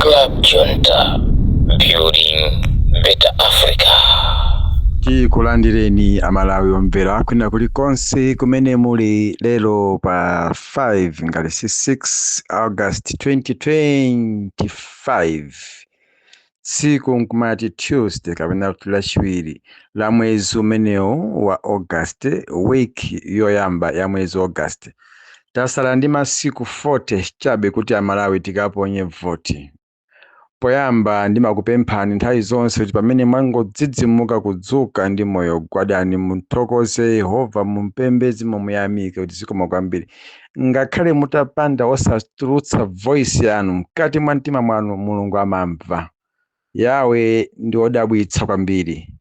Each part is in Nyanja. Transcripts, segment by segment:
Club Junta, building better Africa. Tikulandireni Amalawi omvera kwina kulikonse kumene muli lero pa 5 ngati si 6 August 2025, tsiku nkumati Tuesday kapena kuti Lachiwiri la mwezi umenewu wa August, week yoyamba ya mwezi wa August. Tasala ndi masiku 40 chabe kuti Amalawi tikaponye voti. Poyamba ndimakupemphani nthawi zonse kuti pamene mwangodzidzimuka kudzuka ndi moyo, gwadani, muthokoze Yehova, mumpembedze, mumuyamike kuti zikomo kwambiri. Ngakhale mutapanda osatulutsa voice yanu, mkati mwa mtima mwanu Mulungu amamva. Yawe ndi wodabwitsa kwambiri,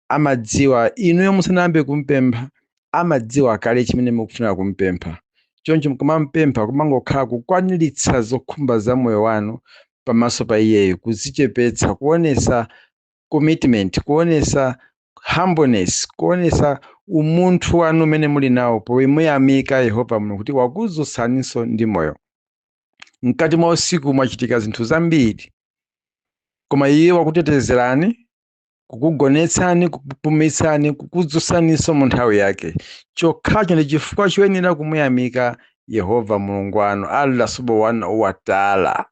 amadziwa inuyo musanayambe kumpempha, amadziwa kale chimene mukufuna kumpempha. Choncho mukumampempha kumangokhala kukwaniritsa zokhumba za moyo wanu pamaso pa iyeyo, kuzichepetsa, kuonesa commitment, kuonesa humbleness, kuonesa umunthu wanu umene muli nawo pomuyamika Yehova Mulungu kuti wakudzusaninso ndi moyo. Mkati mwa usiku mwachitika zinthu zambiri, koma iye wakutetezerani, kukugonetsani, kukupumitsani, kukudzusaninso mu nthawi yake. Chokhacho ndi chifukwa choyenera kumuyamika Yehova Mulungu wanu, Allah Subhanahu wa Taala.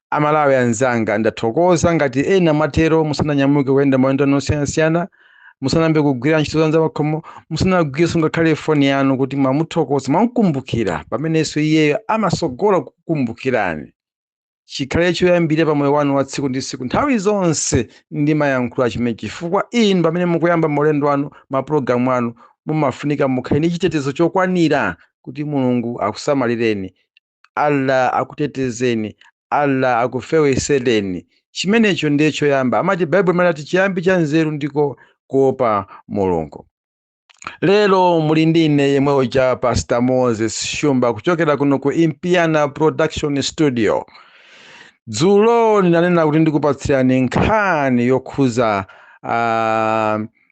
Amalawi anzanga, ndathokoza ngati ena mwatero musananyamuke kuyenda maulendo osiyanasiyana, musanayambe kugwira ntchito zanu zapakhomo, musanagwirenso ngakhale foni yanu, kuti mwamuthokoza, mwamkumbukira, pamenenso iyeyo amasogola kukukumbukirani. Chikhale choyambirira pa moyo wanu wa tsiku ndi tsiku. Nthawi zonse ndimayankhula chimene chifukwa inu pamene mukuyamba maulendo anu, mapulogalamu anu, mumafunika mukhale ndi chitetezo chokwanira kuti Mulungu akusamalireni, Allah akutetezeni, Allah akufewesereni. Chimenecho ndiye choyamba. Amati Baibulo imanati chiyambi cha nzeru ndiko kuopa Mulungu. Lero muli ndi ine yemwe uja, Pastor Moses Shumba, kuchokera kuno ku Impiana Production Studio. Dzulo ndinanena kuti ndikupatsirani nkhani yokhuza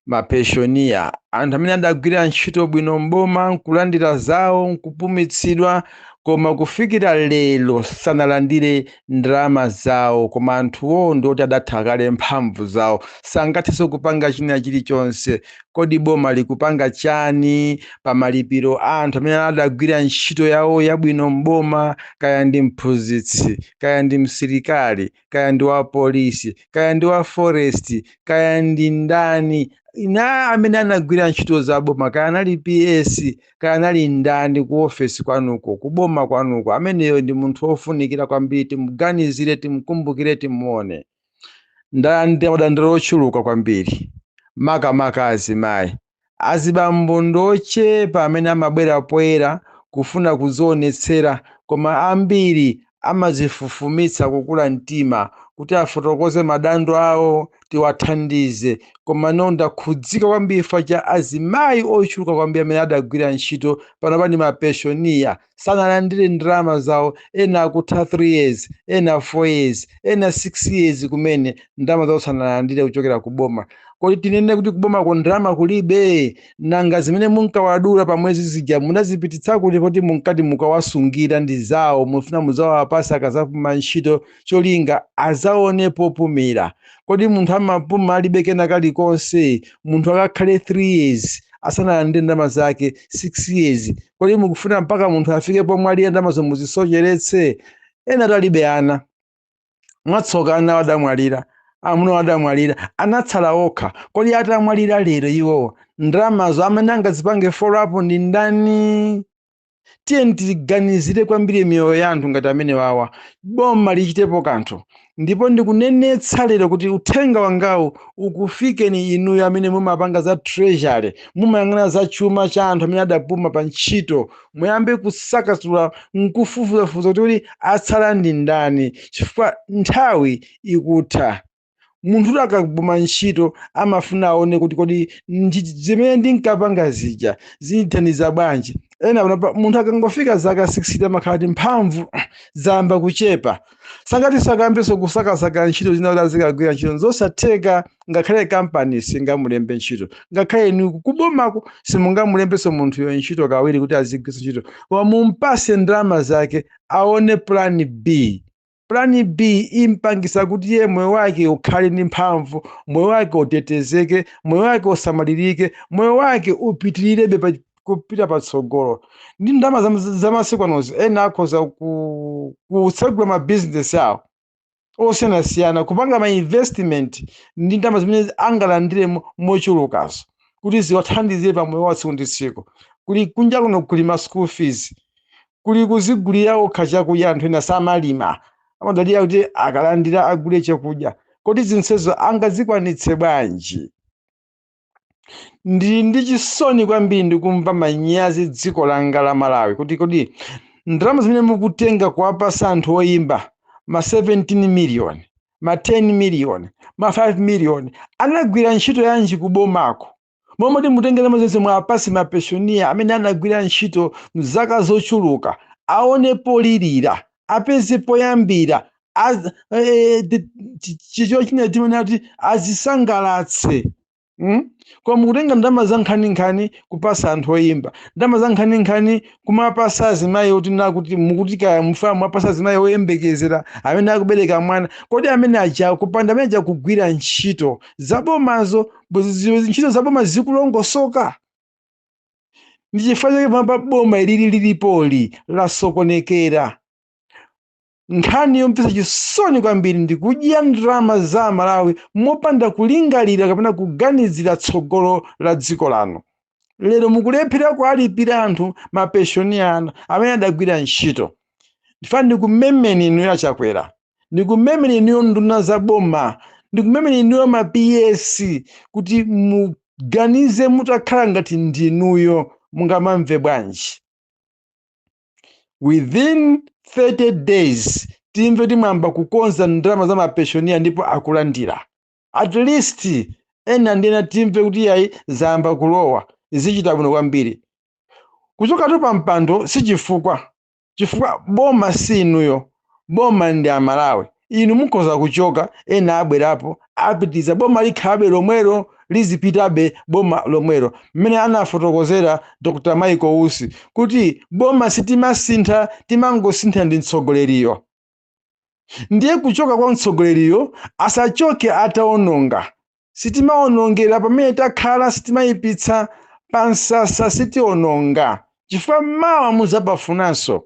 mapensioner, anthu amene adagwira ntchito bwino mboma nkulandira zawo nkupumitsidwa, koma kufikira lero sanalandire ndalama zawo. Koma anthuwo ndioti adatha kale mphamvu zawo, sangathenso kupanga china chilichonse. Kodi boma likupanga chani pa malipiro a anthu amene adagwira ntchito yawo yabwino mboma, kaya ndi mphunzitsi, kaya ndi msilikali, kaya ndi wa polisi, kaya ndi wa forest, kaya ndi ndani na amene anagwira ntchito za boma, kaya anali PS, kaya anali ndani ku ofesi kwanuko, kuboma kwanuko? Ameneyo ndi munthu wofunikira kwambiri, timuganizire, timkumbukire, timuone. Ndalandira madandaulo ochuluka kwambiri, makamaka azimayi. Azibambo ndochepa amene amabwera poyera kufuna kuzionetsera, koma ambiri amazifufumitsa kukula mtima kuti afotokoze madando awo tiwathandize. Koma no, ndakhudzika kwambiri chifukwa cha azimayi ochuluka kwambiri amene adagwira ntchito, pano pani mapensioner, sanalandire ndalama zawo. Ena akutha 3 years, ena 4 years, ena 6 years kumene ndalama zawo sanalandire kuchokera ku boma. Kodi tinene kuti kubomako ndalama kulibe? Nanga zimene munkawadula pa mwezi zija munazipititsa kuti, poti munkati mukawasungira ndi zawo, mufuna muzawapasa akazapuma ntchito, cholinga azaone popumira? Kodi munthu amapuma alibe kena kalikonse? Munthu akakhale 3 years asanalandire ndalama zake, 6 years, kodi mukufuna mpaka munthu afike pomwe aliye ndalama muzisocheretse? Ena talibe ana, mwatsoka ana adamwalira, amuna adamwalira, anatsala okha. Kodi atamwalira lero iwowo ndalamazo amene angazipange follow up ndi ndani? Tiye tiganizire kwambiri miyoyo ya anthu ngati amene wawa. Boma lichitepo kanthu. Ndipo ndikunenetsa lero kuti uthenga wangawu ukufikeni inuyo amene mumapanga za treasury, mumayang'ana za chuma cha anthu amene adapuma pa ntchito. Muyambe kusakasula nkufufuzafufuza kuti atsala ndi ndani, chifukwa nthawi ikutha. Munthu akapuma ntchito amafuna aone kuti kodi zimene ndinkapanga zija zindithandiza bwanji? Ena panopa munthu akangofika zaka 60 amakhala kuti mphamvu zayamba kuchepa, sangati sakambenso kusakasaka ntchito zina kuti azikagwira ntchito, zosatheka. Ngakhale kampani singamulembe ntchito, ngakhale inu kubomako simungamulembenso munthuyo ntchito kawiri kuti azigwira ntchito. Koma mumpase ndalama zake, aone plan B. Plan B impangisa kuti iye moyo wake ukhale ndi mphamvu, moyo wake utetezeke, moyo wake usamalirike, moyo wake upitilirebe kupita patsogolo. Ndi ndalama zamasiku anozi ena akhoza kutsegula mabizinesi awo osiyanasiyana, kupanga ma investment ndi ndalama zimene angalandire mochulukazo kuti ziwathandizire pa moyo wa tsiku ndi tsiku. Kuli kunja kuno, kuli ma school fees, kuli kuzigulira okha chakudya. Anthu ena samalima, amadalira kuti akalandira agule chakudya. Kodi zinsezo angazikwanitse bwanji? Ndili ndi chisoni kwambiri, ndikumva manyazi dziko langa la Malawi, kuti kodi ndalama zimene mukutenga kuwapasa anthu oyimba, ma 17 million, ma 10 million, ma 5 million, anagwira ntchito yanji kubomako? Momwe mutenge ndalama zonse mwapasi ma pensioner amene anagwira ntchito mzaka zochuluka, aone polirira, apeze poyambira, chicho chine timene kuti azisangalatse, Koma mukutenga ndalama za nkhaninkhani kupasa anthu oyimba, ndalama za nkhaninkhani kumapasa azimayi oti nakuti mukuti kaya mufa mwapasa azimayi oyembekezera amene akubereka mwana. Kodi amene aja kupanda amene aja kugwira ntchito zabomazo, ntchito zaboma zikulongosoka? Ndi chifukwa chake pamapa boma ilili lilipoli lasokonekera. Nkhani yomvetsa chisoni kwambiri ndi kudya ndalama za Malawi mopanda kulingalira kapena kuganizira tsogolo la dziko lanu. Lero mukulephera kuwalipira anthu, ma pensioner anu amene adagwira ntchito. Ndifana ndikumemeni inuyo Achakwera, ndikumemeni inuyo nduna za boma, ndikumemeni inuyo ma PS, kuti muganize mutakhala ngati ndinuyo mungamamve bwanji. Within 30 days timve kuti mwamba kukonza ndalama za ma pensioner ndipo akulandira, at least ena ndi ena timve kuti yayi, zayamba kulowa. Zichita bwino kwambiri. Kuchokatu pa mpando si chifukwa, chifukwa boma si inuyo, boma ndi Amalawi. Inu mukhoza kuchoka, ena abwerapo apitiza, boma likhalabe lomwelo, lizipitabe boma lomwelo. Mmene anafotokozera Dr Michael Usi kuti boma sitimasintha, timangosintha ndi mtsogoleriyo. Ndiye kuchoka kwa mtsogoleriyo asachoke ataononga. Sitimaonongera pamene takhala, sitimayipitsa pansasa, sitiononga, chifukwa mawa mudzapafunanso.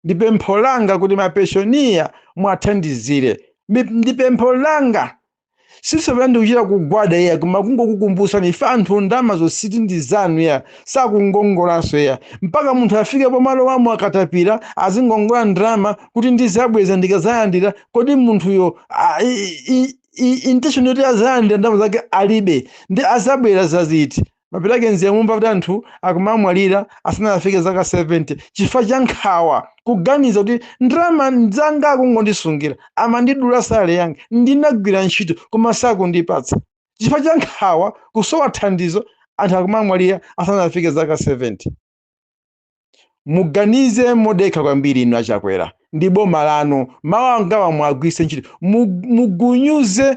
Ndi pempho langa kuti ma pensioner mwathandizire. Ndi pempho langa, sisopera ndikuchita kugwada iya, koma kungokukumbusani ife anthu ndalama zositi ndi zanu ya, sakungongolanso ya, mpaka munthu afike pomalo wamo akatapira azingongola ndalama kuti ndizabweza ndikazalandira. Kodi munthuyo intention yoti azalandira ndalama zake alibe, ndi azabwera zaziti? Mapitake nziyamumva kuti anthu akumamwalira asanafike zaka 70 chifukwa cha nkhawa, kuganiza kuti ndalama nzanga akungondisungira, amandidula salary yanga, ndinagwira ntchito koma sakundipatsa. Chifukwa cha nkhawa, kusowa thandizo, anthu akumamwalira asanafike zaka 70. Muganize modekha kwambiri inu Achakwera ndi boma lanu. Mawu angawa mwagwiritse ntchito. Mugunyuze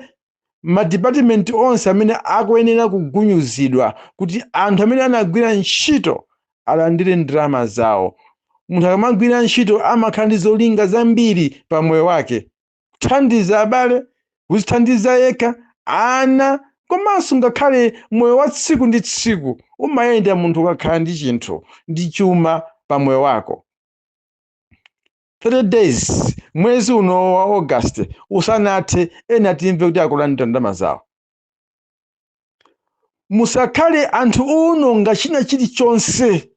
madipatimenti onse amene akuyenera kugunyuzidwa kuti anthu amene anagwira ntchito alandire ndalama zawo. Munthu akamagwira ntchito amakhala ndi zolinga zambiri pa moyo wake, kuthandiza abale, kuzithandiza yekha, ana, komanso ngakhale moyo wa tsiku ndi tsiku umayenda munthu ukakhala ndi chinthu, ndi chuma pa moyo wako. 30 days, mwezi uno wa August usanathe, ena timve kuti akulandira ndalama zawo. Musakhale anthu owononga china chilichonse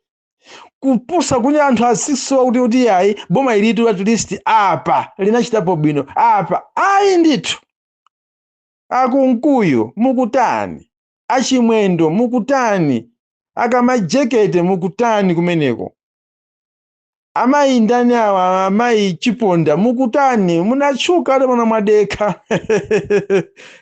kupusa kuti anthu azisowa kuti yayi, boma ilitu at least apa linachitapo bwino, apa ayi. Ndithu, Akunkuyu mukutani? Achimwendo mukutani? Akamajekete mukutani kumeneko? Amayi ndani awa, amayi Chiponda mukutani? Munatchuka ale pano, mwadekha,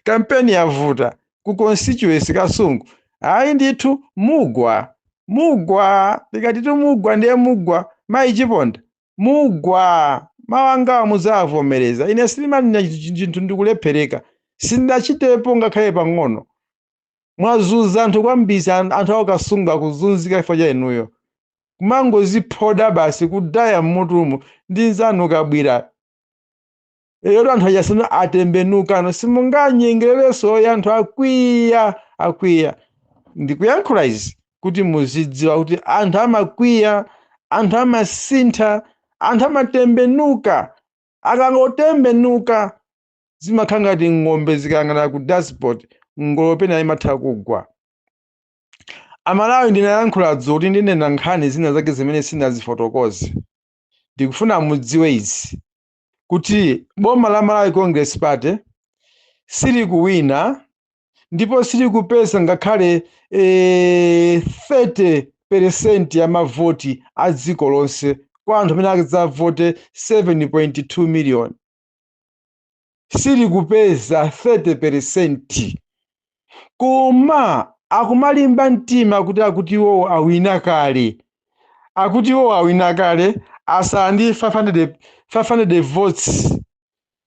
kampeni yavuta ku constituency Kasungu. Ayi ndithu, mugwa, mugwa. Tikatitu mugwa ndiye mugwa. Mayi Chiponda mugwa. Mawu angawa mudzavomereza. Ine silimanena chinthu ndikulephereka, sindachitepo ngakhale pang'ono. Mwazuza anthu kwambiri, anthu awo Kasungu akuzunzika chifukwa cha inuyo, kumangoziphoda basi, kudaya mmutumu ndi nzanu Kabwira. Lero anthu achasano atembenukano, simunganyengererenso. Anthu akwiya, akwiya. Ndikuyankhula izi kuti muzidziwa kuti anthu amakwiya, anthu amasintha, anthu amatembenuka. Akangotembenuka, zimakhala ngati ng'ombe zikayang'ana ku dashboard, ngolo pena imatha kugwa. Amalawi, ndinayankhula dzulo kuti ndinena nkhani zina zake zimene sinazifotokoze. Ndikufuna mudziwe izi, kuti boma la Malawi Congress Party silikuwina ndipo silikupeza ngakhale 30% ya mavoti a dziko lonse kwa anthu amene adzavote 7.2 million. Silikupeza 30%, koma akumalimba mtima kuti akuti iwowo awina kale, akuti iwowo awina kale, asala ndi 500, 500 votes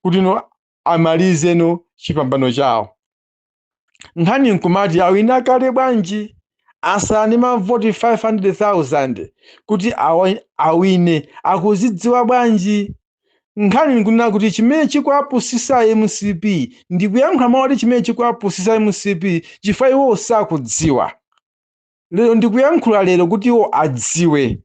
kuti no amalizeno chipambano chawo. Nkhani nkumati, awina kale bwanji? Asala ndi mavoti 500,000 kuti awine, akuzidziwa bwanji? Nkhani nkunena kuti chimene chikuapusisa MCP, ndikuyankhula mawu ati chimene chikuapusisa MCP, chifukwa iwo sakudziwa. Lero ndikuyankhula lero kuti iwo adziwe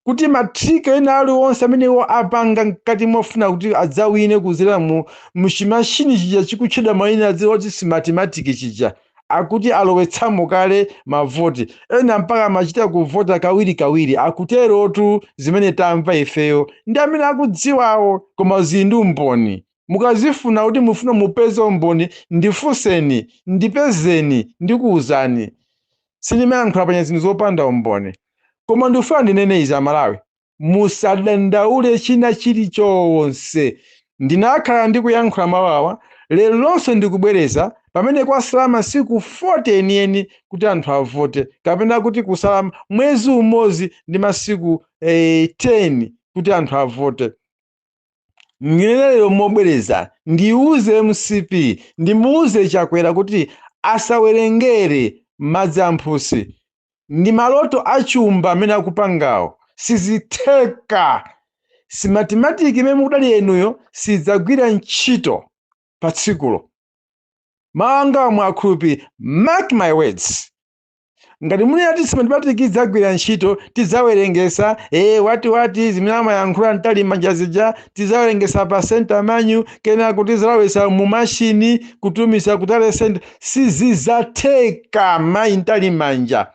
kuti ma trick ena aliwonse amene iwo apanga mkati mofuna kuti adzawine kuzera mu muchimashini chija chikutchedwa mayina adziwa kuti Smartmatic chija, akuti alowetsamo kale mavoti ena, mpaka amachita kuvota kawiri kawiri. Akuterotu zimene tamva ifeyo ndi amene akudziwawo, koma zili ndi umboni. Mukazifuna kuti mufuna mupeze umboni, ndifunseni, ndipezeni, ndikuwuzani. Sindimayankhula panya zinthu zopanda umboni. Koma ndikufuna ndinene izi, Amalawi, musadandaule china chilichonse. Ndinakhala ndikuyankhula mawu awa, lero lonse ndikubwereza. Pamene kwasala masiku 40 enieni kuti anthu avote, kapena kuti kusala mwezi umodzi ndi masiku 10 kuti anthu avote, ndinene lero mobwereza, ndiuze MCP, ndimuuze Chakwera kuti asawerengere madzi amphusi. Ndi maloto achumba amene akupangawo, sizitheka. Smartmatic imene mukudali enuyo sidzagwira ntchito pa tsikulo. Mawu anga mwakhulupirira, mark my words. Ngati munati Smartmatic idzagwira ntchito, tidzawerengesa wati wati zimene amayankhula mtali manja zija, tidzawerengesa pa center manyu, kenako tidzalowesa mu mashini kutumisa ku tally center, sizidzatheka, mayi mtali manja.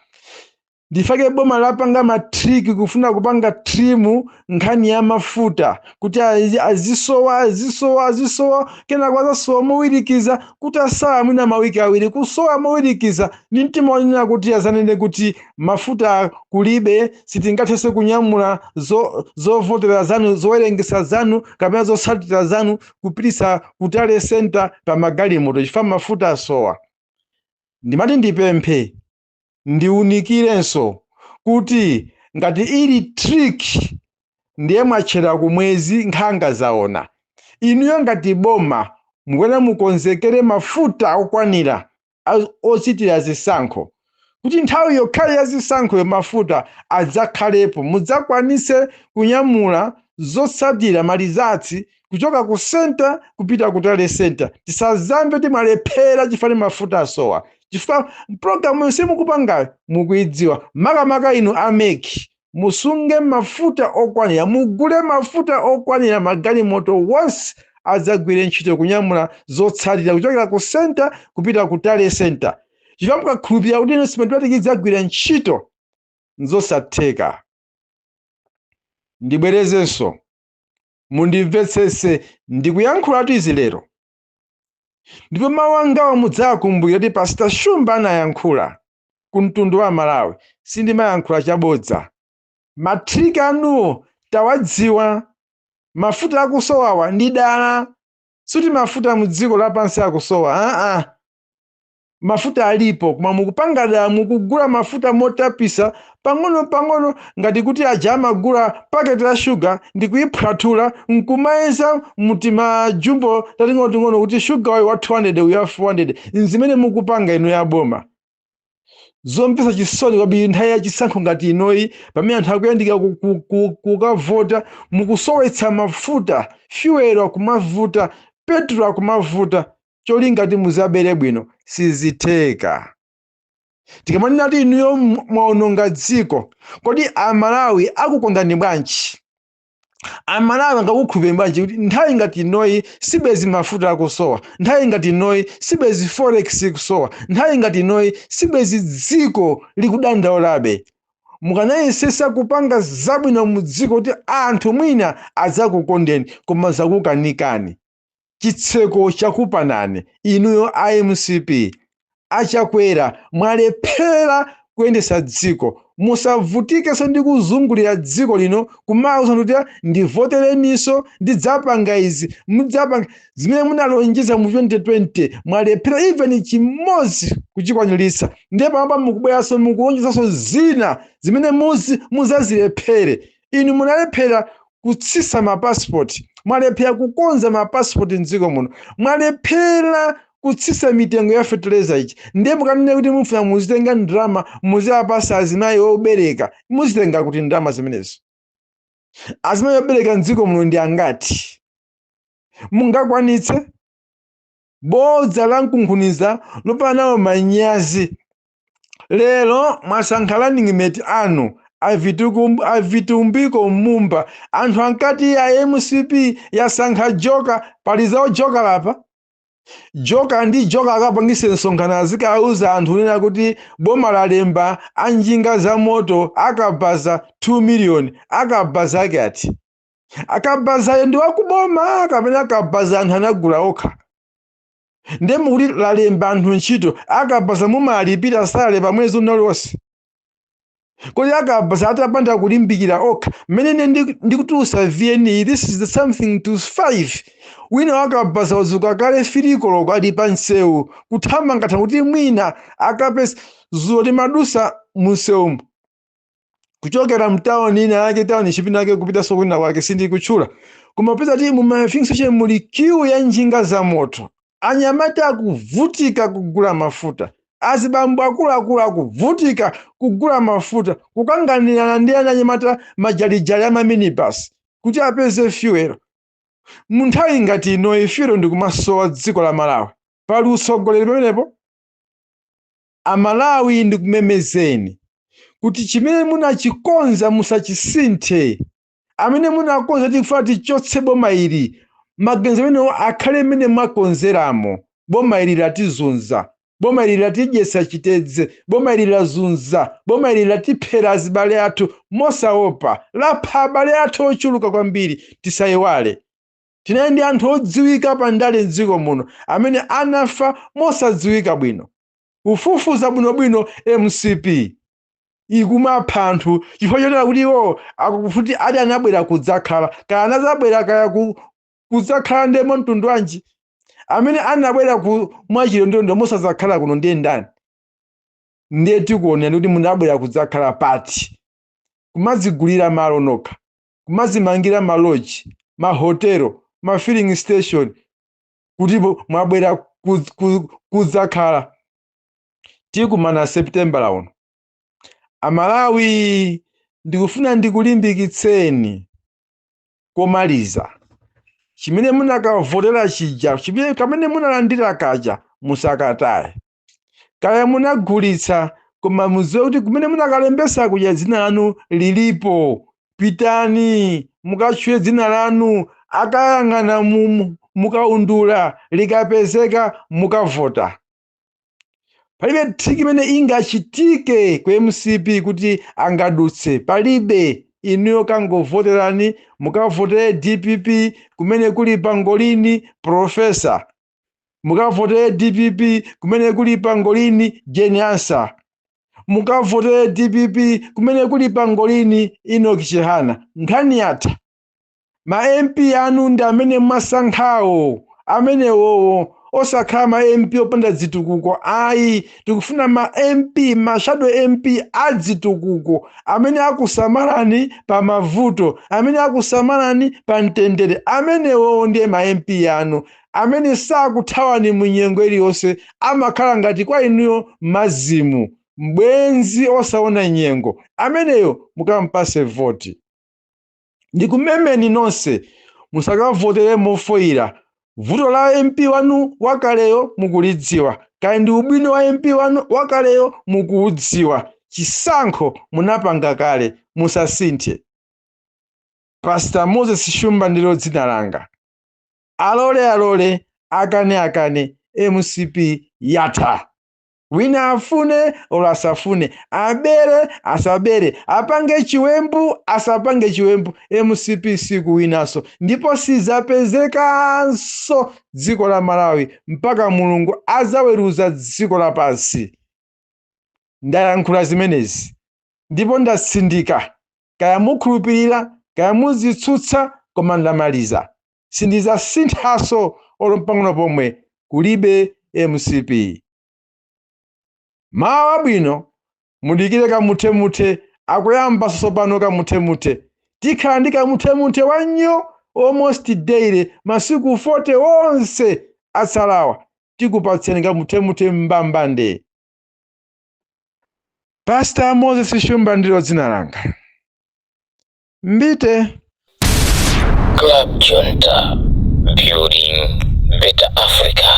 Ndifake boma lapanga ma trick kufuna kupanga trim nkhani ya mafuta kuti azisowa, azisowa, azisowa, kenako azasowa mowirikiza, kuti asala mwina mawiki 2 kusowa mowirikiza, ndi mtima wanena kuti azanene kuti mafuta kulibe, sitingathenso kunyamula zovotera zanu, zowerengesa zanu kapena zotsatira zanu kupitisa ku tally center pa magalimoto chifukwa mafuta asowa. Ndimati ndipemphe, ndiwunikirenso kuti ngati ili trick, ndiye mwatchera kumwezi nkhanga zaona. Inuyo ngati boma mukuyenera mukonzekere mafuta okwanira ochitira zisankho, kuti nthawi yokhayo ya zisankhoyo mafuta adzakhalepo, mudzakwanise kunyamula zotsatira, ma results, kuchoka ku center kupita ku tally center. Tisazamve timalephera chifukwa mafuta asowa, chifukwa mpulogalamu yonse mukupangayo mukuidziwa. Makamaka inu a MEC, musunge mafuta okwanira, mugule mafuta okwanira, magalimoto wonse adzagwire ntchito kunyamula zotsatira kuchokera ku center kupita ku tally center, chifukwa mukakhulupirira kuti ino Smartmatic idzagwira ntchito, nzosatheka. Ndibwerezenso, mundimvetsese, ndikuyankhulatu izi lero, ndipo mawu angawo mudzakumbukira kuti Pastor Shumba anayankhula ku mtundu wa Malawi. Sindimayankhula chabodza. Ma trick anuwo tawadziwa. Mafuta akusowawa ndi dala, suti mafuta mu dziko lapansi akusowa, aa, mafuta alipo, koma mukupanga dala, mukugula mafuta motapisa pang'ono pang'ono, ngati kuti aja amagula paketi la shuga ndi kuyiphwathula nkumayeza mutimajumbo tating'onoting'ono kuti shuga wayo wa 200, uyu wa 400. Nzimene mukupanga inu ya boma. Zomvetsa chisoni kwambiri, nthawi yachisankho ngati inoyi, pamene anthu akuyandika kukavota, mukusowetsa mafuta, fuel akumavuta, petrol akumavuta, cholinga ti muzabere bwino. Sizitheka. Tikamanena kuti inuyo mwaononga dziko, kodi Amalawi akukondani bwanji? Amalawi angakukhulupireni bwanji kuti nthawi ngati inoyi sibwezi mafuta akusowa, nthawi ngati inoyi sibwezi forex ikusowa, nthawi ngati inoyi sibwezi dziko likudandaulabe? Mukanayesesa kupanga zabwino mu dziko kuti anthu mwina adzakukondeni, koma zakukanikani. Chitseko chakupanani inuyo a MCP. Achakwera, mwalephera kuyendesa dziko. Musavutikenso ndi kuzungulira dziko lino kumauza kuti ndivotereninso, ndidzapanga izi, mudzapanga zimene munalonjeza mu 2020. Mwalephera even chimodzi kuchikwaniritsa, ndiye panopa mukubweranso mukulonjezanso zina zimene muzazilephere. Inu munalephera kutsisa mapasipoti, mwalephera kukonza mapasipoti mdziko muno, mwalephera kutsisa mitengo ya fertilizer ichi, ndiye mukanene kuti mufuna muzitenga ndalama muziyapasa azimayi obereka. Muzitenga kuti ndalama zimenezo? Azimayi obereka mdziko muno ndi angati? Mungakwanitse? Bodza la mkunkhuniza lopanda nawo manyazi. Lero mwasankha running mate anu aVitumbiko Mumba. Anthu ankati ya MCP yasankha joka. Pali zawo joka lapa joka ndi joka akapangise msonkhano, azikauza anthu kunena kuti boma lalemba anjinga za moto akabaza 2 million. Akabaza ake ati? Akabazayo ndi wakuboma kapena akabaza anthu anagula okha? Ndiye mukuti lalemba anthu ntchito. Akabaza mumalipira salary pa mwezi uliwonse? Kodi akabaza atapanda kulimbikira okha? Mmene ine ndikutulusa VN, this is the something to 5, wina wakabaza wadzuka kale 3 koloko, ali pa msewu kuthamanga kuti mwina akapesa. Zulo timadusa munsewumu kuchokera mtawuni ina yake, tawuni chipina yake, kupita kwina kwake, sindikutchula, koma peza ti muma filling station muli queue ya njinga za moto. Anyamata akuvutika kugula mafuta, azibambo akuluakulu akuvutika kugula mafuta, kukanganirana ndi ana anyamata majalijali ama minibus kuti apeze fuel. Mu nthawi ngati inoyi fuel ndikumasowa dziko la Malawi, pali utsogoleri pamenepo? Amalawi, ndikumemezeni kuti chimene munachikonza musachisinthe. Amene munakonza tikufuna tichotse boma ili, maganizo amenewo akhale mmene mwakonzeramo. Boma ili latizunza, boma ili latidyetsa chitedze, boma ili lazunza, boma ili latiphera azibale athu mosaopa, lapha abale athu ochuluka kwambiri. Tisayiwale tinali ndi anthu odziwika pa ndale mdziko muno amene anafa mosadziwika bwino. Kufufuza bwinobwino, MCP ikumapha anthu chifukwa chonena kuti iwo akufuti ati anabwera kudzakhala, kaya anadzabwera kaya kudzakhala ndemo mtundu wanji. Amene anabwera ku mwachilondondo mosadzakhala kuno ndiye ndani? Ndiye tikuonera kuti munabwera kudzakhala pati, kumadzigulira malo nokha, kumadzimangira maloji, mahotelo, ma filling station, kuti mwabwera kudzakhala. Tikumana September uno. Amalawi, ndikufuna ndikulimbikitseni komaliza: chimene munakavotera chija, chimene kamene munalandira kaja, musakataye. Kaya munagulitsa, koma mudziwe kuti kumene munakalembesa kuja dzina lanu lilipo. Pitani mukatchule dzina lanu, akayang'ana mukaundula, likapezeka mukavota. Palibe trick imene ingachitike ku MCP kuti angadutse, palibe. Inuyo kangovoterani, mukavotere DPP kumene kuli Pangolini professor, mukavotere DPP kumene kuli Pangolini Jane Ansah, mukavotere DPP kumene kuli Pangolini Enoch Chihana. Nkhani yatha. Ma MP anu ndi amene mwasankhawo amenewowo, osakhala ma MP opanda zitukuko ayi. Tikufuna ma MP, ma shadow MP adzitukuko, amene akusamalani pa mavuto, amene akusamalani pa mtendere. Amenewowo ndiye ma MP anu, amene sakuthawani mu nyengo iliyonse, amakhala ngati kwa inuyo mazimu. Mbwenzi osaona nyengo ameneyo mukampase voti. Ndikumemeni nonse, musakavotere mofoyira. Vuto la MP wanu wakaleyo mukulidziwa, kaya ndi ubwino wa MP wanu wakaleyo mukuudziwa. Chisankho munapanga kale, musasinthe. Pastor Moses Shumba ndilo dzina langa. Alole alole, akane akane, MCP yatha. Wina afune olo asafune, abere asabere, apange chiwembu asapange chiwembu, MCP sikuwinanso ndipo sizapezekanso dziko la Malawi mpaka Mulungu azaweruza dziko lapansi. Ndayankhula zimenezi ndipo ndatsindika, kaya mukhulupirira, kaya muzitsutsa, koma ndamaliza. Sindizasinthaso olo mpang'ono pomwe. Kulibe MCP. Mawu abwino, mudikire kamuthemuthe akuyamba tsopano. Kamuthemuthe tikhala ndi kamuthemuthe wanyo almost daily. Masiku 40 onse atsalawa tikupatseni kamuthemuthe mbambande. Pastor Moses Shumba ndilo dzina langa. Mbite. Club Junta, building better Africa.